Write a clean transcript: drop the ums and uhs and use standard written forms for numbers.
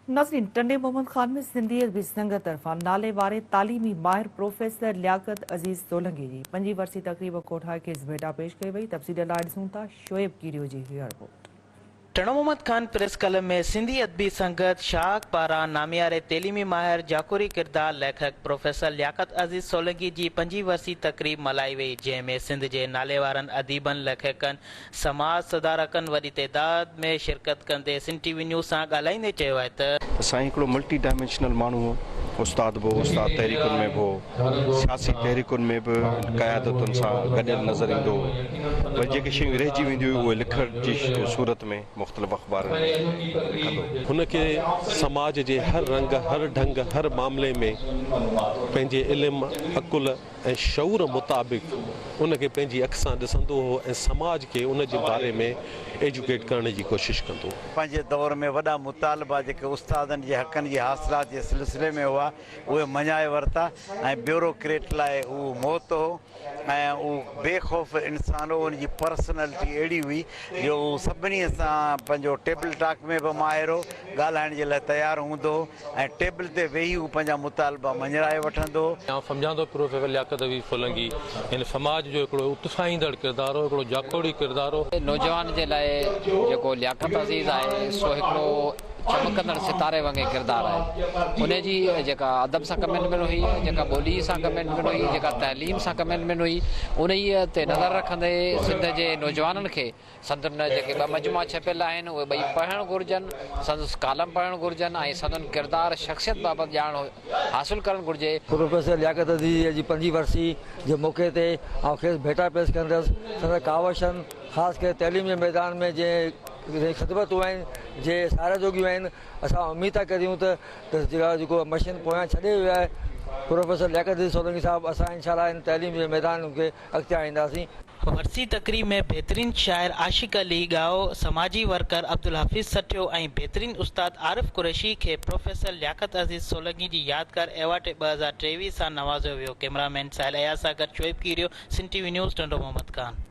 ناظرين ٽنڊي محمد خان ۾ سنڌي ادبي سنگت طرفان نالي واري تعليمي ماهر پروفيسر لياقت عزيز سولنگي جي پنجين ورسي تقريب ڪوٺائي کيس ڀيٽا پيش ڪئي وئي تفصيل لاء ڏسون ٿا شعيب ڪيريو جي هيء report. Tando Muhammad Khan press club ۾ Sindhi Adabi Sangat شاخ پاران نامياري تعليمي ماهر جاکوڙي ڪردار ليکڪ پروفيسر لياقت عزيز سولنگي جي پنجين ورسي تقريب ملهائي وئي جنهن ۾ سنڌ جي ناليوارن اديبن ليکڪن سماج سڌارڪن وڏي تعداد ۾ شرڪت ڪندي سنڌ ٽي وي نيوز سان ڳالهائيندي چيو آهي ته. ته سائين هڪڙو ملٽي ڊائمينشنل ماڻهو هو، استاد به هو، استاد تحريڪن ۾ به هو، سياسي تحريڪن ۾ به قيادتن سان گڏيل نظر ايندو هو، وري جيڪي شيون رهجي وينديون هيون اهي لکڻ جي صورت ۾ مختلف اخبارن ۾ لکندو هو. هن کي سماج جي هر رنگ، هر ڍنگ، هر معاملي ۾ پنهنجي علم، عقل، ۽ شعور مطابق ان کي پنهنجي اک سان ڏسندو هو ۽ سماج کي ان جي باري ۾ ايجوڪيٽ ڪرڻ جي ڪوشش ڪندو هو. پنهنجي دور ۾ وڏا مطالبا جيڪي استادن جي حقن جي حاصلات جي سلسلي ۾ هئا اهي مڃائي ورتا ۽ بيوروڪريٽ لاء هو موت هو ۽ هو بي خوف انسان هو ان جي پرسنلٽي اهڙي هئي جو هو سڀني سان پنهنجو ٽيبل ٽاڪ ۾ به ماهر هو ڳالهائڻ جي لاء تيار هوندو هو ۽ ٽيبل تي ويهي هو پنهنجا مطالبا مڃرائي وٺندو هو. آئون سمجهان ٿو پروفيسر لياقت عزيز سولنگي هن سماج جو هڪڙو اتساهيندڙ ڪردار هو، هڪڙو جاکوڙي ڪردار هو. نوجوان جي لاء جيڪو لياقت عزيز آهي سو هڪڙو چمڪندڙ ستاري وانگي ڪردار آهي. ان جي جيڪا ادب سان ڪمٽمينٽ هئي، جيڪا ٻولي سان ڪمٽمينٽ هئي، جيڪا تعليم سان ڪمٽمينٽ هئي، انهيء تي نظر رکندي سنڌ جي نوجوانن کي سندن جيڪي ٻه مجموعا ڇپيل آهن، اهي ٻئي پڙهڻ گهرجن، سندس ڪالم پڙهڻ گهرجن ۽ سندن ڪردار، شخصيت بابت ڄاڻ حاصل ڪرڻ گهرجي. پروفيسر لياقت عزيز جي پنجين ورسي جي موقعي تي آئون کيس ڀيٽا پيش ڪندس. سندس ڪاوشن، خاص ڪري تعليم جي ميدان ۾ جنهن خدمتون آهن، جي ساراهه جوڳيون آهن، اسان اميد ٿا ڪريون ته جيڪو مشن پويان ڇڏي ويو آهي پروفيسر لياقت عزيز سولنگي صاحب، اسان انشاء الله ان تعليم جي ميدان کي اڳتي آڻينداسين. ورسي تقريب ۾ بهترين شاعر عاشق علي ڳاهو، سماجي ورڪر عبدالحفيظ سٺيو ۽ بهترين استاد عارف قريشي کي پروفيسر لياقت عزيز سولنگي جي يادگار ايوارڊ 2023 سان نوازيو ويو. ڪئميرا مين ساحل اياز سان گڏ Shoaib Kerio, Sindh T V news, Tando Muhammad Khan.